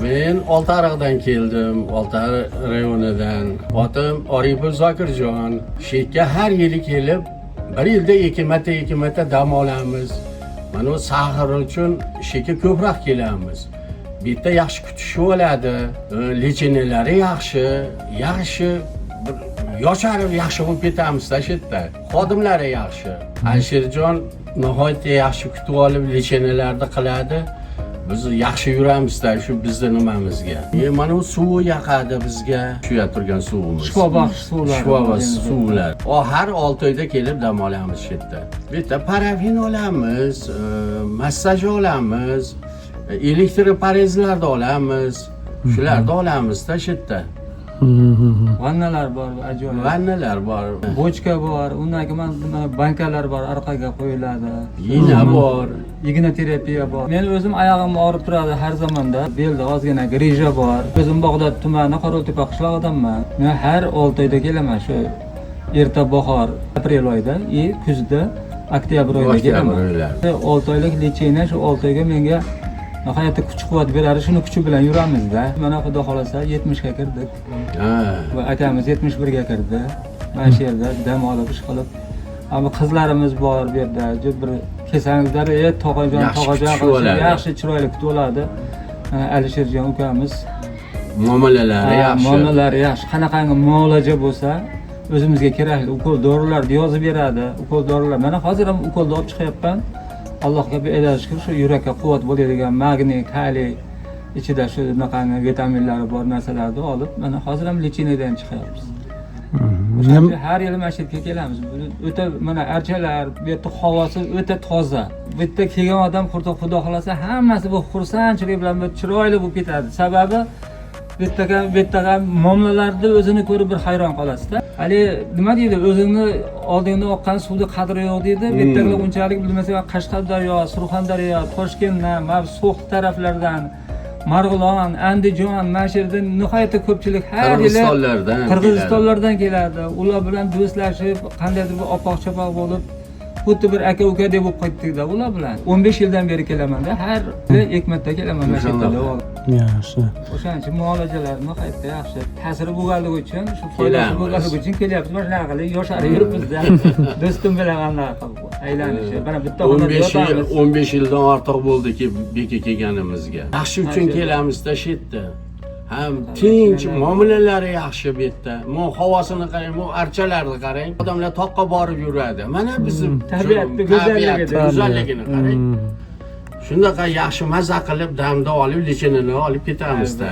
Men Oltiariqdan keldim, Oltiariq rayonidan. Otim Oripov Zokirjon. Shu yerga har yili kelib, bir yilda ikki marta, ikki marta dam olamiz. Mana bu сахар uchun shu yerga ko'proq kelamiz. Bu yerda yaxshi kutishib oladi, лечение lari yaxshi, yaxshi bir yosharib, yaxshi bo'lib ketamizda shu yerda. Xodimlari yaxshi. Alisherjon nihoyatda yaxshi kutib olib, лечение larni qiladi. Biz yaxshi yuramizda shu bizni nimamizga. Mana bu suvi yoqadi bizga. Shu yerda turgan suvimiz. Shifobaxsh suvlar. Shifobaxsh suvlar. O har 6 oyda kelib dam olamiz shu yerda. Bu yerda parafin olamiz, massaj olamiz, elektroparezlarni olamiz. Shularni olamizda shu yerda. Vannalar bor ajoyib. Vannalar bor. Bochka bor, undan keyin mana bankalar bor, orqaga qo'yiladi. Igna bor. Igna terapiya bor. Men o'zim oyog'im og'rib turadi har zamonda. Belda ozgina грыжа bor. O'zim Bag'dod tumani Qorovultepa qishlog'idanman. Men har 6 oyda kelaman, shu erta bahor, aprel oyida и kuzda oktyabr oyida Oktyabr kelaman. oylar. 6 oylik лечение, shu 6 oyga menga nihoyatda kuch quvvat beradi. Shuni kuchi bilan yuramizda. Mana, xudo xohlasa, 70 ga kirdik. Va akamiz 71 ga kirdi. Mana shu yerda dam olib, ish qilib. Ammo qizlarimiz bor bu yerda. Bir kelsangizlar, "E, tog'ajon, Yaxshi tog'ajon" kutishib qilishib, oladi. Yaxshi, chiroyli kutib oladi. Mana Alisherjon ukamiz Muomalalari yaxshi. Muomalalari yaxshi. Qanaqangi muolaja bo'lsa, o'zimizga kerakli ukol dorilarni yozib beradi. Ukol dorilar. Mana hozir ham ukolni olib chiqyapman. Allohga bir shukur, shu yurakka quvvat bo'ladigan magniy, kaliy ichida shu bunaqangi vitaminlari bor narsalarni olib, mana hozir ham лечение dan chiqyapmiz. O'shaning uchun har yili mana shu yerga kelamiz. Bu o'ta, mana, archalar, bu yerda havosi o'ta toza. Bu yerda kelgan odam xudo xohlasa, hammasi bu xursandchilik bilan bir chiroyli bo'lib ketadi. Sababi bu yerda muomalalarni o'zini ko'rib bir hayron qolasizda. Haligi nima deydi, o'zingni oldingda oqqan suvni qadri yo'q deydi. Bu yerdagilar unchalik bilmasa, Qashqadaryo, Surxondaryo, Toshkentdan, mana bu So'x taraflardan, Marg'ilon, Andijon, mana shu yerda nihoyatda ko'pchilik har yili Qirg'izistonlardan. Qirg'izistonlardan keladi. Ular bilan do'stlashib, qandaydir bir opoq chopoq bo'lib, xuddi bir aka ukadek bo'lib qaytdikda ular bilan. 15 yildan beri kelamanda, har yili ikki marta kelaman mana shu yerda davolanib. Yaxshi. O'shaning uchun muolajalar nihoyatda yaxshi ta'siri bo'lganligi uchun, shu foydasi Kelamiz. bo'lganligi uchun kelyapmiz. Mana shunaqa qilib yosharib yuribmizda. Do'stim bilan anaqa qilib aylanishib. Mana bitta xonada 15 yil, yotamiz. 15 yildan ortiq bo'ldiki beka kelganimizga. Yaxshi uchun Yaxshi. kelamizda shu yerda. Ham tinch, muomalalari yaxshi bu yerda. Mo havosini qarang, mo archalarni qarang. Odamlar toqqa borib yuradi. Mana bizni Tabiatni go'zalligini. Tabiatni go'zalligini qarang. Shunaqa yaxshi maza qilib damda olib, лечение ni olib ketamizda.